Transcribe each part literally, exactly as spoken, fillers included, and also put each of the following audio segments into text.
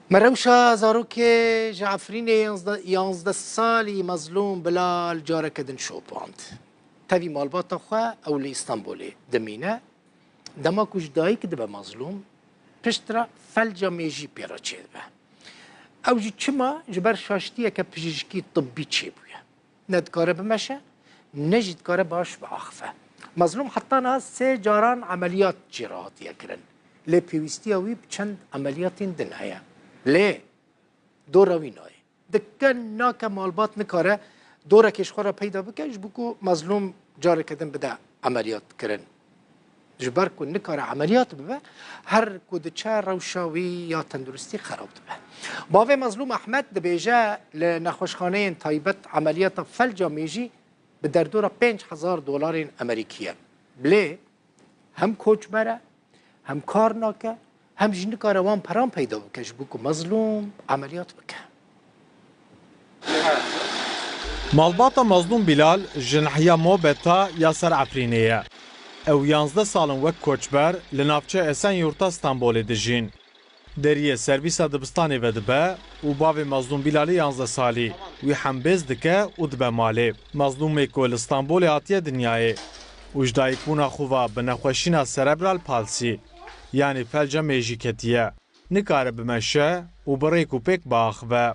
Me rewşa zarokê ji Efrînê yanzdeh, yanzdeh salî Mezlûm Bilal careke din şopand. Tevî malbata xwe ew li Îstanbulê dimîne. Dema ku ji dayik dibe Mezlûm, piştre felca mêjî pê re çêdibe. Ew jî çima? Ji ber şaştiyeke pijîşkî tibbî çêbûye. Ne dikare bimeşe, ne jî dikare baş biaxife. Mezlûm heta niha sê caran emeliyat jê re hatiye kirin. Lê pêwîstiya wî bi çend emeliyatên din heye. Lê dora wî nayê. Dike nake malbat nikare dorekê ji xwe re peyda bike, ji bo ku Mezlûm careke din bide emeliyat kirin. Ji ber ku nikare emeliyat bibe, her ku diçe rewşa wî ya tenduristî xerab dibe. Bavê Mezlûm Ehmed dibêje, li nexweşxaneyên taybet emeliyata felca mêjî bi derdora pênc hezar dolarên Amerîkî ye. Lê hem koçber e, hem kar nake, hem jî nikare wan peran peyda bike ji bo ku Mezlûm emeliyat bike. Malbata Mazlûm Bilal ji nahiya Mobeta ya ser Efrînê ye. Ew yanzdeh sal in wek koçber li navçeya Esenyurta Stenbolê dijîn. Deriyê servîsa dibistanê vedibe û bavê Mazlûm Bilalê yanzdeh salî wî hembêz dike û dibe malê. Mazlûmê ku li Stenbolê hatiye dinyayê û ji dayikbûna xwe ve bi nexweşîna serebral palsî, yanî felca mêjî ketiye. Nikare bimeşe û bi rêk û pêk biaxive.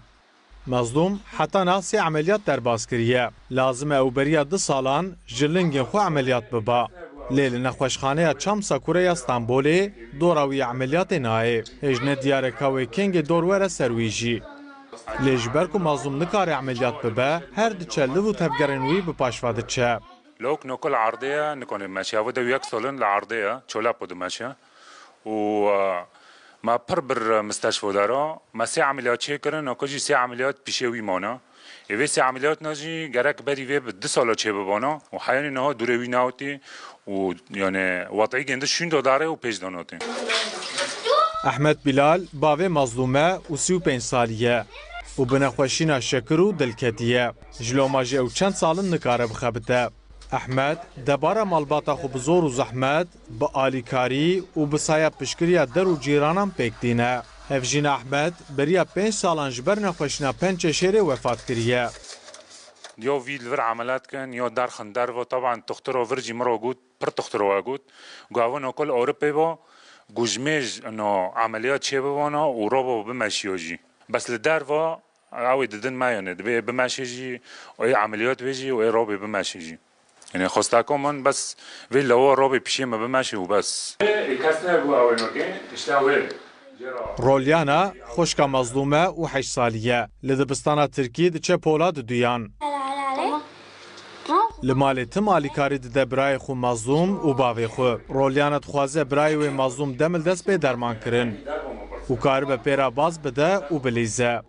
Mezlûm heta niha sê emeliyat derbas kiriye. Lazim e ew beriya du salan ji lingên xwe emeliyat biba. Lê li nexweşxaneya Çam Sakure ya Stenbolê dora wî ya emeliyatê nayê. Hêj ne diyar e ka wê kengê dor were ser wî jî. Lê ji ber ku Mezlûm nikare emeliyat bibe, her diçe liv û tevgerên wî bi paş ve diçe. Lok nokul erdê ye, nikone meşe. Ev de yek solin li erdê ye, çolap dimeşe. Û, e, me pir bir mistashfodara, me sê emeliyat çêkirin, noko jî sê emeliyat pişê wî mane. Ê vê sê emeliyatna jî gerek berî vê bi du sala çê bibana û heyanî niha dûrê wî newtî û, yani, wadî gêndi şûn de dare û pêş de notê. Ehmed Bilal, bavê Mazlûme û sî û pênc salî ye û bi nexweşîna şekir û dil ketiye. Ji loma jî ew çend sal in nikare bixebite. Ehmed, debara malbata xwe bi zor û zehmet, bi alîkarî û bi saya piştgiriya der û cîranan pêk tîne. Hevjîna Ehmed beriya pênc salan ji ber nexweşîna pençe şêrê wefat kiriye. Ya vî li vir emeliyat kin, ya derxin derve. Taban, toxtiro vir jî min re got, pir toxtiro we got. Got, ev nokul Ewropê ba, got, ji mêj ino emeliyat çê bibana û robo bimeşiyo jî. Bes li derve, ew ê didin me, yani, dibê bimeşê jî, ê emeliyat wê jî û ê robê bimeşê jî. Yani, xwesteka min bes vê lewa robê pişê me bimeşê û bes. Ê kes nebû ew ê nokê, işte wê. Rolyana, xwişka Mezlûme û heşt salî ye. Li dibistana Tirkî diçe pola diduyan. Li malê tim alîkarî dide birayê xwe Mezlûm û bavê xwe. Rolyana dixwaze birayê wê Mezlûm demildest bê derman kirin û karibe pê re baz bide û bilîze.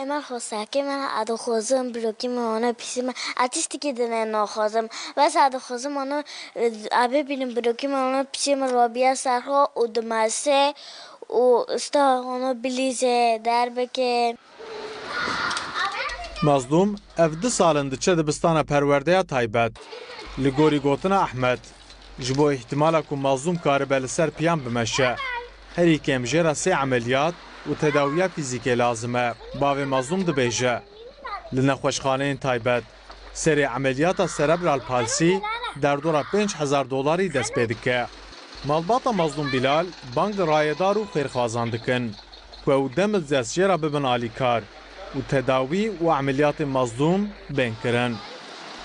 Ema xwestakê me, ez dixwazim birokî me wana pîsê me. Ez tiştekî din naxwazim. Bes ez dixwazim wana, e, ez bibînim birokî me wana pîsê me rabiye ser xwe û dimese û ista wana bilîze, derbike. Mazlûm ev du sal in diçe dibistana perwerdeya taybet. Li gorî gotina Ehmed, ji bo îhtimala ku Mazlûm karibe li ser piyan bimeşe, herî kêm jê re sê emeliyat û tedawiya fîzîkê lazim e. Bavê Mazlûm dibêje, li nexweşxaneyên taybet serê emeliyata serebral palsî derdora pênc hezar dolarî dest pê dike. Malbata Mazlûm Bilal bang li rayedar û xêrxwazan dikin ku ew demildest jê re bibin alîkar û tedawî û emeliyatên Mazlûm bên kirin.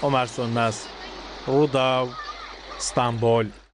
Omer Sönmez, Rûdaw, Stenbol.